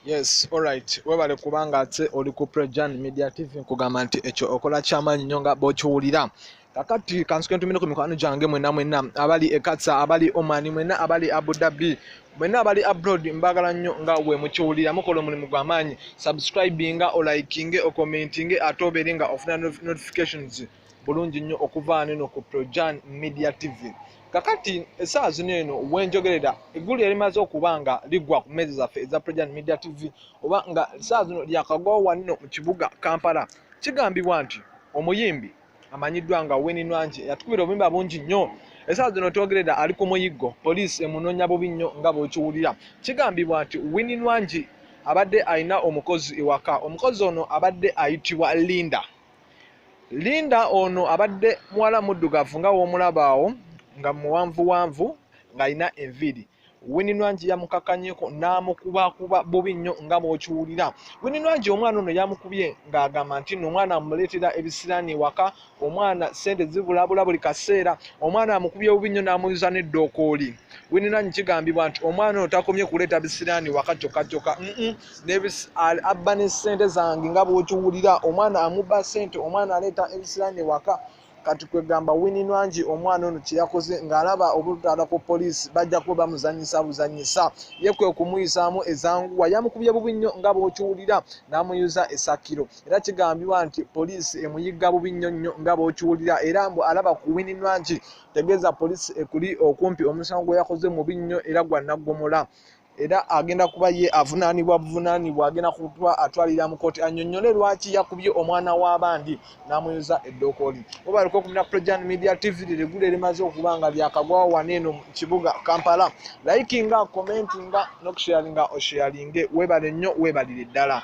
Yes, alright. Webale kubanga ate oli ku Prejan Media TV, nkugamba nti ekyo okola kyamaanyi nnyo nga bw'okiwulira. Kakati kansuke ntumire ku mikwano gyange mwenna mwenna abali e Qatar, abali Oman, mwenna abali Abu Dhabi, mwenna abali abroad, mbagala nnyo nga we mukiwulira. Mukola omulimu gw'amaanyi. Subscribinga, olikinge, okommentinge, ate obeere nga ofuna notifications bulungi nnyo okuva neno ku Projan Media TV. Kakati essaawa zino eno wenjogerera, eggulu erimaze okuba nga liggwa ku mmeeza zaffe eza Projan Media TV, oba nga essaawa zino lyakagwawo wanno mu kibuga Kampala. Kigambibwa nti omuyimbi amanyiddwa nga Winnie Nwangi yatukubira obuyimba bungi nnyo, essaawa zino twogerera ali ku muyiggo, poliisi emunoonya bubi nnyo nga bw'okiwulira. Kigambibwa nti Winnie Nwangi abadde alina omukozi ewaka. Omukozi ono abadde ayitibwa Linda. Linda ono abadde muwala muddugavu nga w'omulaba awo, nga muwanvuwanvu, ng'alina enviiri. Winnie Nwangi yamukakanyeko n'amukubakuba bubi nnyo nga bw'okiwulira. Winnie Nwangi omwana ono yamukubye ng'agamba nti nno omwana amuleetera ebisiraani ewaka, omwana ssente zibulabula buli kaseera, omwana amukubye bubi nnyo n'amuyuza n'eddookooli. Winnie Nwangi kigambibwa nti omwana ono takomye kuleeta bisiraani waka kyokka kyokka, abba ne ssente zange nga bw'okiwulira. Omwana amubba ssente, omwana aleeta ebisiraani ewaka. Kati kwegamba Winnie Nwangi omwana ono kye yakoze ng'alaba obutaala ku poliisi bajja kuba bamuzannyisa buzannyisa, ye kwe kumuyisaamu ezanguwa. Yamukubye bubi nnyo nga bw'okiwulira n'amuyuza essakiro. Era kigambibwa nti poliisi emuyigga bubi nnyo nnyo nga bw'okiwulira, era mbu alaba ku Winnie Nwangi tegeeza poliisi ekuli okumpi, omusango gwe yakoze mubi nnyo era gwa naggomola, era agenda kuba ye avunaanibwa buvunaanibwa, agenda kuba atwalira mu kooti annyonnyole lwaki yakubye omwana w'abandi n'amuyuza eddokooli. Webaliko okumira Projan Media TV, liregula erimaze okuba nga lyakagwawo wano eno mu kibuga Kampala. Likinga, commentinga n'okusharinga, osharinge. Weebale nnyo, weebalire ddala.